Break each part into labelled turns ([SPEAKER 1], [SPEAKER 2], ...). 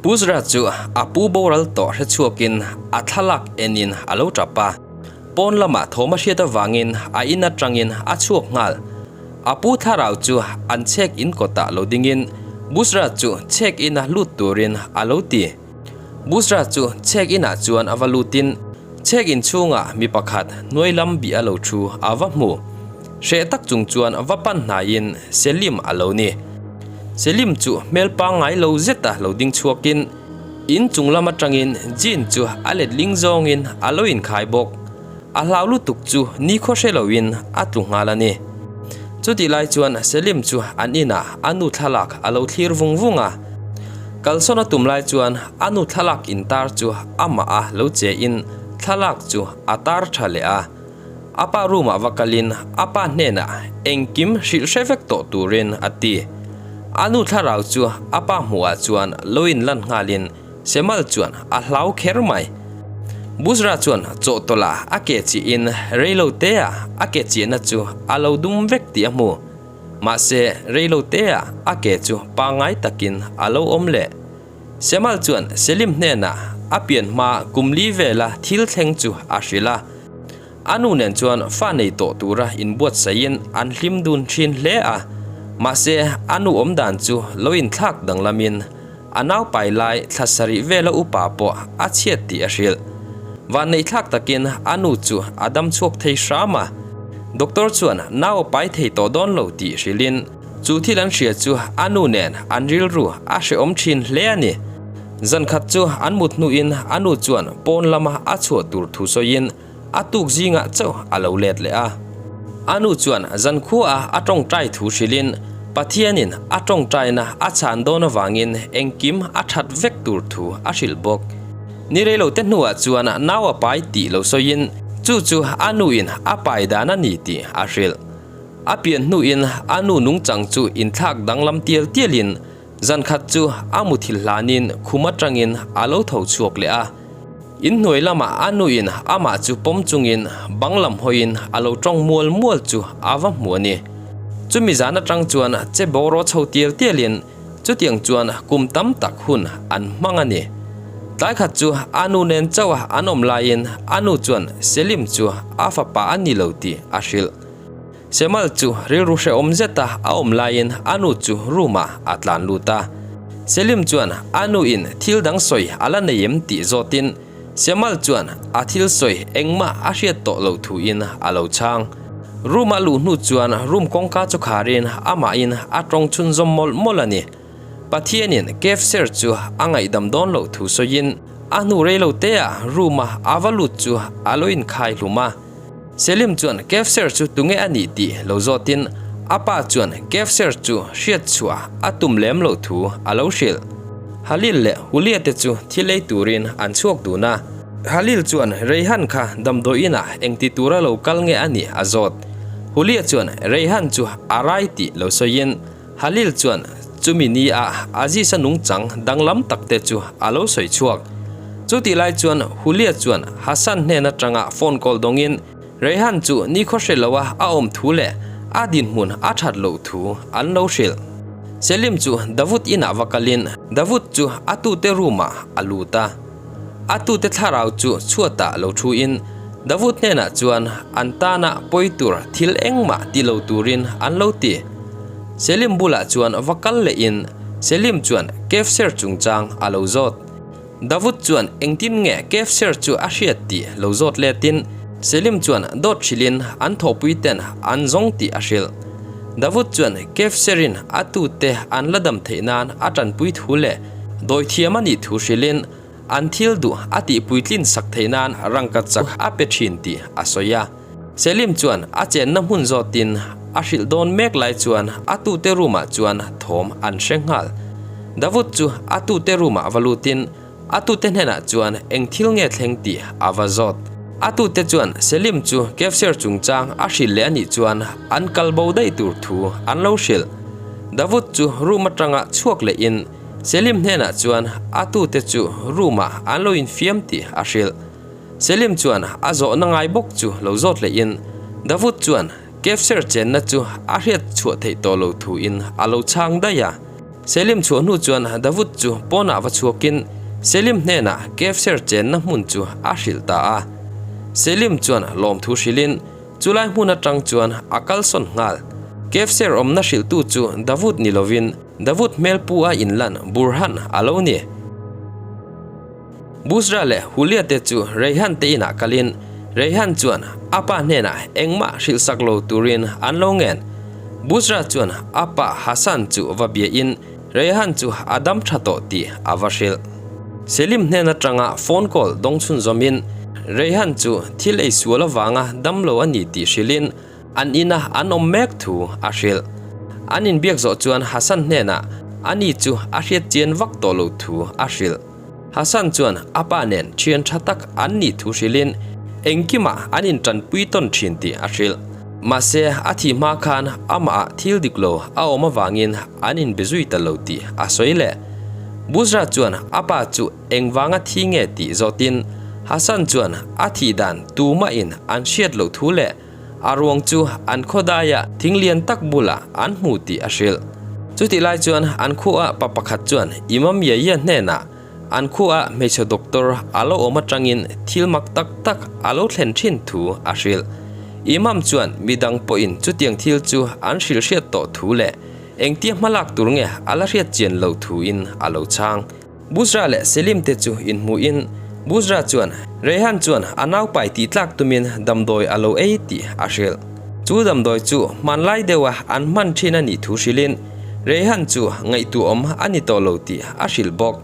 [SPEAKER 1] Busra chu a pu boral tawh hre chhuakin a thlalak enin a lo tap a. Pawn lamah thawm a hriat avangin a in atangin a chhuak nghal. A pu thlarau chu an chhek in kawtah lo dingin Busra chu chhek ina lut turin a lo ti. Busra chu chhek inah chuan a va lutin chhek in chhungah mi pakhat hnuai lam bih a lo thu a va hmu. Hreh tak chung chuan va pan hnaiin Selim a lo ni. Selim chu hmel pangngai lo zeta lo ding chhuakin in chung lam atangin Jean chu a letling zawngin a lo inkhai bawk. A hlau lutuk chu nikhaw hre loin a tlu nghal a ni. Chutih lai chuan Selim chu an inah a nu thlalak a lo thlir vung vung a. Kalsawn a tum lai chuan a nu thlalak intar chu amah a lo che in thlalak chu a tar tha leh a. A pa room ah va kalin a pa hnenah engkim hrilh hre vek tawh turin a ti. A nu thlarau chu a pa hmuhah chuan lo inlan nghalin Semal chuan a hlau kher mai. Busra chuan chawhtawlh a ke chihin reilo tea a ke chihna chu a lo dum vek tih a hmu. Mahse reilo tea a ke chu pangngai takin a lo awm leh. Semal chuan Selim hnenah a pian hma kum li vela thil thleng chu a hrilh a. A nu nen chuan fa nei tawh tura inbuatsaihin an hlim dun thin hle a, mahse a nu awm dan chu lo inthlak danglamin a naupai lai thla sarih vela upa pawh a chhiat tih a hrilh. Vanneihthlak takin a nu chu a dam chhuak thei hram a, doctor chuan nau a pai thei tawh dawn lo tih hrilhin chu thil an hria chu a nu nen an rilru a hrehawm thin hle a ni. Zan khat chu an mut hnuin a nu chuan pawn lama a chhuah tur thu sawiin a tuk zingah chauh a lo let leh a. A nu chuan zankhuaah a tawngtai thu hrilhin Pathianin a tawngtaina a chhan dawn avangin engkim a that vek tur thu a hrilh bawk. Ni reilote hnuah chuan nau a pai tih lo sawiin chu chu a nuin a pai dan a ni tih a hrilh. A pian hnuin a nu nungchang chu inthlak danglam tial tialin Zan khat chu a muthilh hlanin khum atangin a lo tho chhuak leh a. In hnuai lamah a nuin amah chu pawm chungin bang lam hawiin a lo tawng mual mual chu a va hmu a ni. Chumi zan atang chuan che bawraw chho tial tialin chutiang chuan kum tam tak hun an hmang a ni. Tlai khat chu a nu nen chauha an awm laiin a nu chuan Selim chu a fapa a ni lo tih a hrilh. Semal chu rilru hrehawm zeta a awm laiin a nu chu room-ah a tlan lut a. Selim chuan a nuin thil dang sawi a la nei em tih zawtin Semal chuan a thil sawi engmah a hriat tawh loh thuin a lo chhang. Room-a luh hnu chuan room kawngka chu kharin amahin a tawng chhunzawm mawlh mawlh a ni. Pathianin Kefser chu a ngaihdam dawn loh thu sawiin a hnu reilo teah room-a a va lut chu a lo inkhai hlum a. Selim chuan Kefser chu tunge a nih tih lo zawtin a pa chuan Kefser chu hriat chhuah a tum lem loh thu a lo hrilh. Halil leh Hulia te chu thil ei turin an chhuak dun a. Halil chuan Reyhan kha damdawi inah engti tura lo kal nge a nih a zawt. Hulia chuan Reyhan chu a rai tih lo sawiin Halil chuan chumi ni a Aziz-a nungchang danglam tak te chu a lo sawi chhuak. Chutih lai chuan Hulia chuan Hassan hnen atanga phone call dawngin Reyhan chu nikhaw hre loa a awm thu leh a dinhmun a that loh thu an lo hrilh. Selim chu Davut inah va kalin Davut chu a tute room ah a lut a. A tute thlarau chu chhuatah lo thuin Davut hnenah chuan an tana pawi tur thil engmah ti lo turin an lo ti. Selim bulah chuan va kal lehin Selim chuan Kefser chungchang a lo zawt. Davut chuan engtin nge Kefser chu a hriat tih lo zawt letin Selim chuan dawt hrilhin an thawhpuiten an zawng tih a hrilh. Davut chuan Kefserin a tute an la dam theih nan a tanpui thu leh Dawithiam a nih thu hrilhin an thil duh a tihpuitlin sak theih nan rangka chak a pe thin tih a sawi a. Selim chuan a chenna hmun zawtin a hrilh dawn mek lai chuan a tute room-ah chuan thawm an hre nghal. Davut chu a tute room-ah va lutin a tute hnenah chuan eng thil nge thleng tih a va zawt. A tute chuan Selim chu Kefser chungchang a hrilh leh a nih chuan an kal bo daih tur thu an lo hrilh. Davut chu room atanga chhuak lehin Selim hnenah chuan a tute chu room-ah an lo infiam tih a hrilh. Selim chuan a zawhna ngai bawk chu lo zawt lehin Davut chuan Kefser chenna chu a hriat chhuah theih tawh lo thuin a lo chhang daih a. Selim chhuah hnu chuan Davut chu pawnah va chhuakin Selim hnenah Kefser chenna hmun chu a hrilh ta a. Selim chuan lawmthu hrilhin chulai hmun atang chuan a kalsawn nghal. Kefser awmna hrilhtu chu Davut ni lovin Davut hmelpu a inlan Burhan a lo ni. Busra leh Hulia te chu Reihan te inah kalin Reihan chuan a pa hnenah engmah hrilhsak lo turin an lo ngen. Busra chuan a pa Hasan chu va biain Reihan chu a dam tha tawh tih a va hrilh. Selim hnen atanga phone call dawng chhunzawmin Reihan chu thil ei sual avanga dam lo a ni tih hrilhin An ina an awm mek thu a hrilh. An inbiak zawh chuan Hasan hnenah ani chu a hriat chian vak tawh lo thu a hrilh. Hasan chuan a pa nen thian tha tak an nih thu hrilhin engkimah an intanpui tawn thin tih a hrilh. Mahse, a thih hma khan amahah thil dik lo a awm avangin an inbe zui ta lo tih a sawi leh. Busra chuan a pa chu engvanga thi nge tih zawtin Hasan chuan a thih dan tumahin an hriat loh thu leh A ruang chu an khaw daia thing lian tak bulah an hmu tih a hrilh. Chutih lai chuan an khuaah pa pakhat chuan Imam Yahya hnenah an khuaah hmeichhe doctor a lo awm atangin thil mak tak tak a lo thlen thin thu a hrilh. Imam chuan midang pawhin chutiang thil chu an hrilh hriat tawh thu leh engtia hmalak tur nge a la hriat chian lo thuin a lo chhang. Busra leh Selim te chu inhmuhin Busra chuan Rehan chuan a naupai tih tlak tumin damdawi a lo ei tih a hrilh. Chu damdawi chu hmanlai deuha an hman thin a nih thu hrilhin Rehan chu ngaihtuahawm a ni tawh lo tih a hrilh bawk.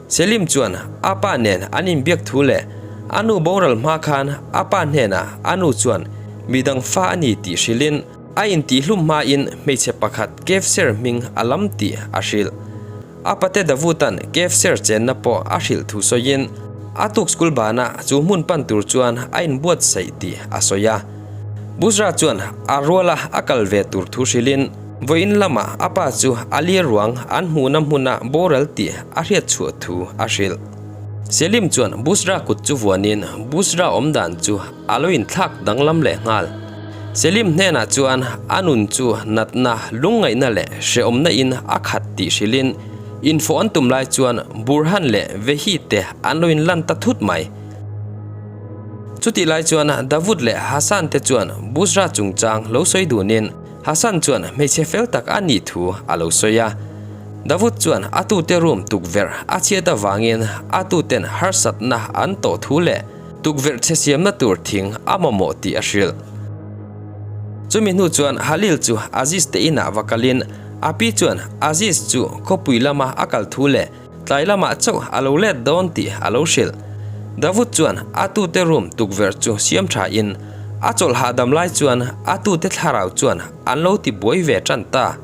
[SPEAKER 1] Selim chuan a pa nen an inbiak thu leh a nu boral hma khan a pa hnenah a nu chuan midang fa a ni tih hrilhin a intihhlum hmain hmeichhe pakhat Kevser hming a lam tih a hrilh. A pate Davutan Kefser chenna pawh a hrilh thu sawiin a tuk school banah chu hmun pan tur chuan a inbuatsaih tih a sawi a. Busra chuan a ruala a kal ve tur thu hrilhin vawiin lamah a pa chu Ali ruang an hmuhna hmuna boral tih a hriat chhuah thu a hrilh. Selim chuan Busra kut chu vuanin Busra awmdan chu a lo inthlak danglam leh nghal. Selim hnenah chuan a nun chu natna, lungngaihna leh hrehawmna in a khat tih hrilhin infawh an tum lai chuan Burhan leh Vehi te an lo inlan ta thut mai. Chutih lai chuan Davud leh Hasan te chuan Busra chungchang lo sawi dunin Hasan chuan hmeichhe fel tak a nih thu a lo sawi a. Davud chuan a tute room tukverh a chhiat avangin a tuten harsatna an tawh thu leh Tukverh chhe siamna tur thing a mamawh tih a hrilh. Chumi hnu chuan Halil chu Aziz te inah va kalin a pi chuan Aziz chu khawpui lama a kal thu leh tlai lamah chauh a lo let dawn tih a lo hrilh. Davut chuan a tute room tukverh chu siam tha in a chawlh hahdam lai chuan a tute thlarau chuan an lo ti buai ve tan ta.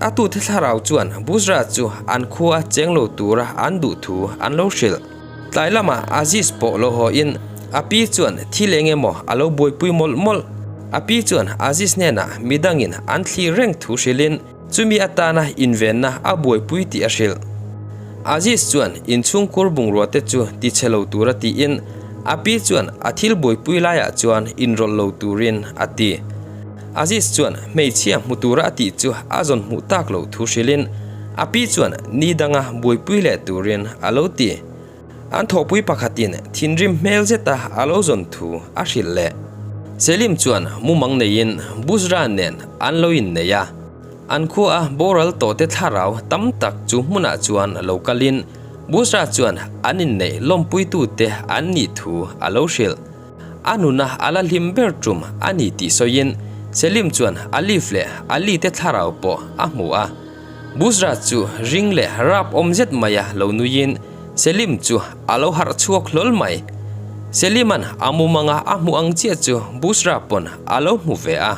[SPEAKER 1] A tute thlarau chuan Busra chu an khua cheng lo tura an duh thu an lo hrilh. Tlai lamah Aziz pawh lo haw in a pi chuan thil eng emaw a lo buaipui mawlh mawlh. A pi chuan Aziz hnenah midangin an thlir reng thu hrilhin chumi atana invenna a buaipui tih a hrilh. Aziz chuan inchhungkur bungrua te chu ti chhe lo tura tiin a pi chuan a thil buaipui laiah chuan inrawlh lo turin a ti. Aziz chuan hmeichhia hmu tura a tih chu a zawn hmuh tak loh thu hrilhin a pi chuan ni danga buaipui leh turin a lo ti. An thawhpui pakhatin thinrim hmel zeta a lo zawn thu a hrilh leh. Selim chuan mumang neiin Busra nen an lo innei a, an khua a boral tawhte thlarau tam tak chu hmunah chuan lo kalin Busra chuan an inneih lawmpuitute an nih thu a lo hrilh. A nuna a la hlim ber tum a ni tih sawiin Selim chuan Alif leh Ali te thlarau pawh a hmu a. Busra chu ring leh rap awm zet maia lo nuiin Selim chu a lo harh chhuak hlawl mai. Selima'n a mumanga a hmuh ang chiah chu Busra pawn a lo hmu ve a.